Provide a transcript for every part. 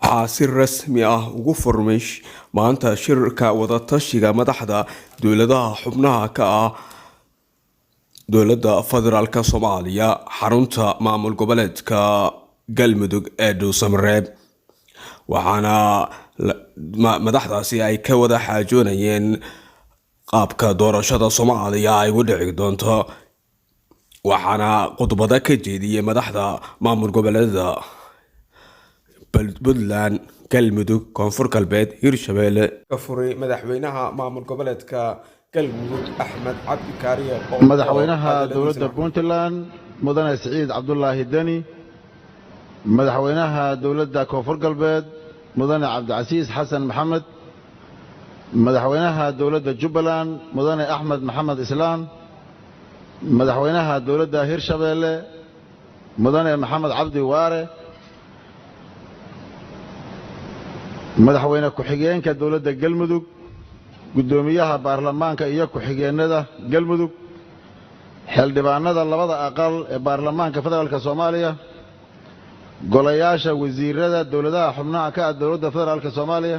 Waxaa si rasmi ah ugu furmay maanta shirka wadatashiga madaxda dowladaha xubnaha ka ah dowladda federaalka Soomaaliya xarunta maamul goboleedka Galmudug ee Dhuusamareeb, waxaana madaxdaasi ay ka wada xaajoonayeen qaabka doorashada Soomaaliya ay u dhici doonto. Waxaana khudbado ka jeediyey madaxda maamul goboleedada Puntland, Galmudug, Koonfur Galbeed, Hirshabelle. Ka furay madaxweynaha maamul goboleedka Galmudug, Axmed Cabdi Kaariye. Madaxweynaha dowladda Puntland, Mudane Siciid Cabdulaahi Deni, madaxweynaha dowladda Koonfur Galbeed, Mudane Cabdicasiis Xasan Maxamed, madaxweynaha dowladda Jubbaland, Mudane Axmed Maxamed Islaan, madaxweynaha dowladda Hirshabeelle, Mudane Maxamed Cabdi Waare, madaxweyne ku-xigeenka dowladda Galmudug, guddoomiyaha baarlamaanka iyo ku-xigeennada Galmudug, xildhibaanada labada aqal ee baarlamaanka federaalka Soomaaliya, golayaasha wasiirada dowladaha xubnaha ka ah dowladda federaalka Soomaaliya,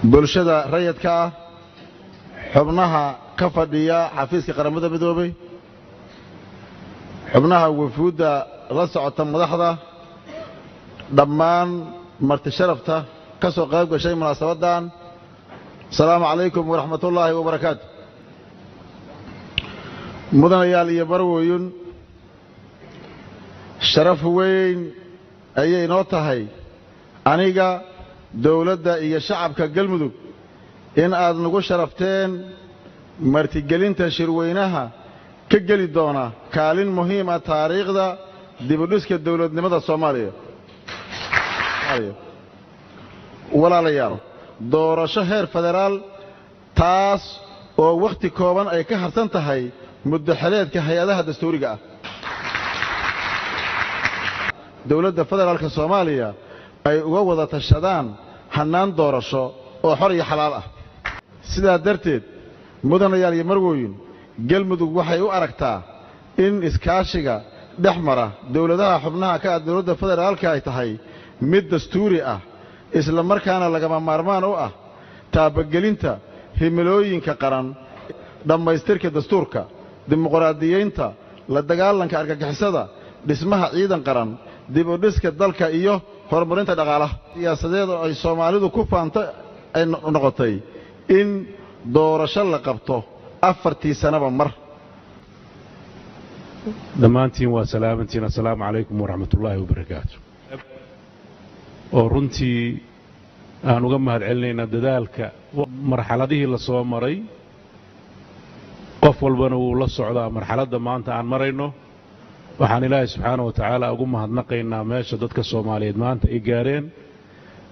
bulshada rayidka ah, xubnaha ka fadhiya xafiiska Qaramada Midoobay, xubnaha wafuudda la socota madaxda, dhammaan marti sharafta ka soo qayb gashay munaasabaddan, asalaamu calaykum waraxmatullaahi wabarakaatu. Mudanayaal iyo barwooyun, sharaf weyn ayay noo tahay aniga, dowladda iyo shacabka Galmudug in aad nagu sharafteen martigelinta shirweynaha ka geli doona kaalin muhiim ah taariikhda dibudhiska dowladnimada Soomaaliya. Walaalayaal, doorasho heer federaal, taas oo wakhti kooban ay ka harsan tahay muddo xeleedka hay-adaha dastuuriga ah dowladda federaalka Soomaaliya, ay uga wada tashadaan hannaan doorasho oo xor iyo xalaal ah. Sidaa darteed, mudanayaal iyo marwooyin, Galmudug waxay u aragtaa in iskaashiga dhex mara dowladaha xubnaha ka ah dowladda federaalka ay tahay mid dastuuri ah, isla markaana lagama maarmaan u ah taabagelinta himilooyinka qaran, dhammaystirka dastuurka, dimuqraadiyeynta, la dagaalanka argagixisada, dhismaha ciidan qaran, dib u dhiska dalka iyo horumarinta dhaqaalaha siyaasadeed oo ay Soomaalidu ku faanto ay noqotay in doorasho la qabto 4tii sanaba mar. Dhammaantiin waa salaamantiin. Assalaamu calaykum waraxmatullaahi wabarakaatu. Oo runtii aan uga mahad celinaynaa dadaalka marxaladihii la soo maray. Qof walbana wuu la socdaa marxaladda maanta aan marayno. Waxaan Ilaahay subxaana wa tacaala ugu mahadnaqaynaa meesha dadka Soomaaliyeed maanta ay gaareen.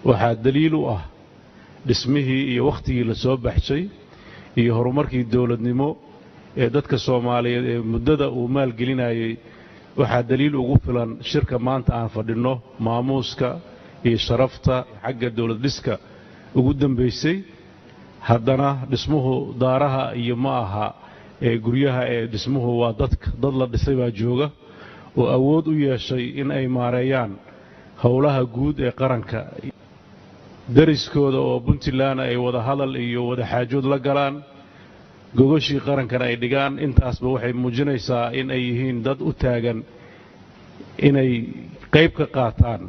Waxaa daliil u ah dhismihii iyo wakhtigii la soo baxshay iyo horumarkii dowladnimo ee dadka Soomaaliyeed ee muddada uu maalgelinayey. Waxaa daliil ugu filan shirka maanta aan fadhinno, maamuuska iyo sharafta xagga dowlad dhiska ugu dambaysay. Haddana dhismuhu daaraha iyo ma aha ee guryaha, ee dhismuhu waa dadka. Dad la dhisay baa jooga oo awood u yeeshay in ay maareeyaan howlaha guud ee qaranka. Dariskooda oo Puntland ay wada hadal iyo wada xaajood la galaan, gogoshii qarankana ay dhigaan, intaasba waxay muujinaysaa in ay yihiin dad u taagan inay qayb ka qaataan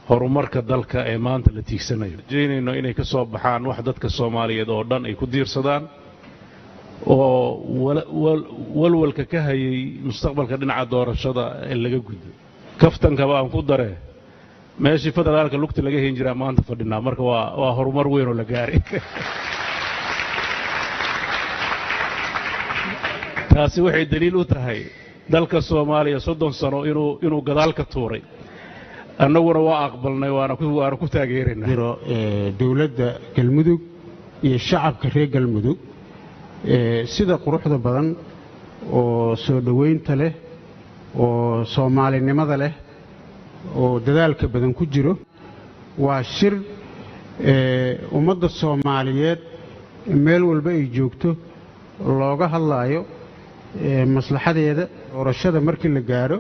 horumarka dalka ee maanta la tiigsanayo. Rajaynayno inay ka soo baxaan wax dadka Soomaaliyeed oo dhan ay ku diirsadaan oo walwalka ka hayay mustaqbalka dhinaca doorashada ee laga gudbo. Kaftankaba aan ku dare, meeshii federaalka lugta laga hayn jiraa maanta fadhinaa. Marka waa horumar weyn oo la gaaray. Taasi waxay daliil u tahay dalka Soomaaliya 30 sano inuu gadaal ka tuuray. Annaguna waa aqbalnay, waana ku taageeraynaa dowladda Galmudug iyo shacabka reer Galmudug sida quruxda badan oo soo dhowaynta leh oo soomaalinimada leh oo dadaalka badan ku jiro. Waa shir ummadda Soomaaliyeed meel walba ay joogto looga hadlaayo maslaxadeeda doorashada markii la gaadho.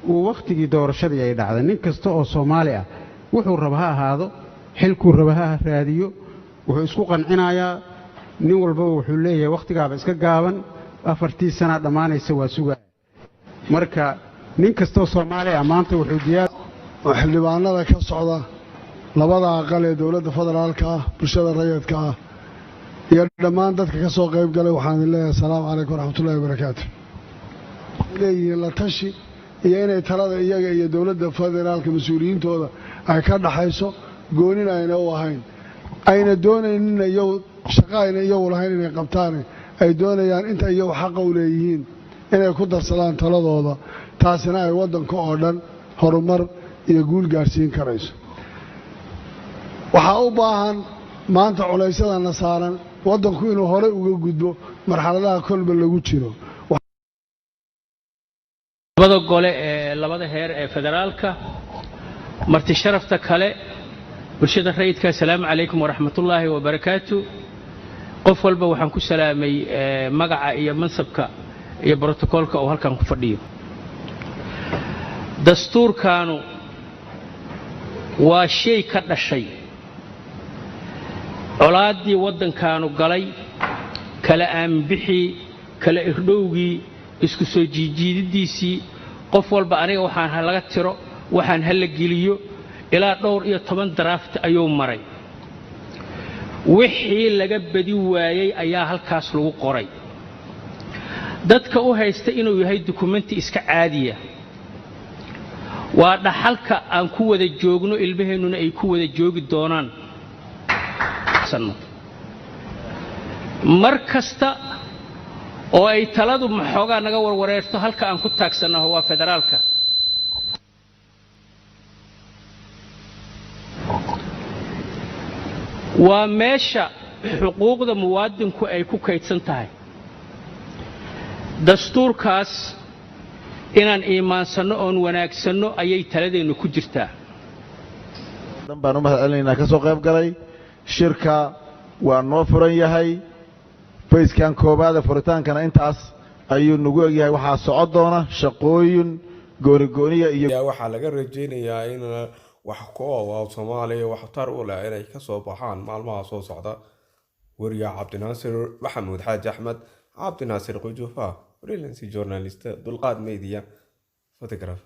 Uu wakhtigii doorashadii ay dhacday, nin kasta oo Soomaali ah, wuxuu raba ha ahaado, xilkuu raba ha raadiyo, wuxuu isku qancinayaa, nin walbaba wuxuu leeyahay wakhtigaaba iska gaaban, 4-tii sanaa dhammaanaysa, waa sugaaya. Marka nin kastoo Soomaali ah maanta wuxuu diyaar Oo xildhibaanada ka socda labada aqal ee dowladda federaalka ah, bulshada rayidka ah iyo dhammaan dadka ka soo qayb galay, waxaan idin leeyahay asalaamu calaykum waraxmatullahi wabarakaatu. Leeyihiin la tashi iyo inay talada iyaga iyo dowladda federaalka mas-uuliyiintooda ay ka dhaxayso, goonina ayna u ahayn, ayna doonaynin iyagu shaqo ayna iyagu lahayn inay qabtaane, ay doonayaan inta iyagu xaqa u leeyihiin inay ku darsadaan taladooda, taasina ay waddanka oo dhan horumar iyo guul gaadhsiin karayso. Waxaa u baahan maanta culaysyadana saaran waddanku inuu horey uga gudbo marxaladaha kolba lagu jiro. Labada gole ee labada heer ee federaalka, marti sharafta kale, bulshada rayidka, asalaamu calaykum waraxmatullaahi wabarakaatu. Qof walba waxaan ku salaamay magaca iyo mansabka iyo brotokoolka uu halkan ku fadhiyo. Dastuurkaanu waa shay ka dhashay colaaddii waddankaanu galay, kala aaminbixii, kala irdhowgii, isku soo jiijiididiisii. Qof walba aniga waxaan ha laga tiro, waxaan ha la geliyo, ilaa dhowr iyo toban draft ayuu maray. Wixii laga badi waayey ayaa halkaas lagu qoray. Dadka u haysta inuu yahay dukumenti iska caadiya, waa dhaxalka aan ku wada joogno, ilmaheennuna ay ku wada joogi doonaan. Mar kasta oo ay taladu maxoogaa naga warwareerto, halka aan ku taagsannaho waa federaalka. Waa meesha xuquuqda muwaadinku ay ku kaydsan tahay. Dastuurkaas inaan iimaansanno oon wanaagsanno ayay taladeennu ku jirtaa. Dhan baan u mahad celinaynaa ka soo qayb galay shirka. Waa noo furan yahay phase-kan koowaada, furitaankana intaas ayuu nagu egyahay. Waxaa socon doona shaqooyin goonigooniya iyo Waxaa laga rajeynayaa in wax ku ool Soomaaliya waxtar u leh inay kasoo baxaan maalmaha soo socda. Wariye Cabdinaasir Maxamuud Xaaji Axmed, Cabdinaasir Qujuufa, freelance journalist, Dulqaad Media, photograph.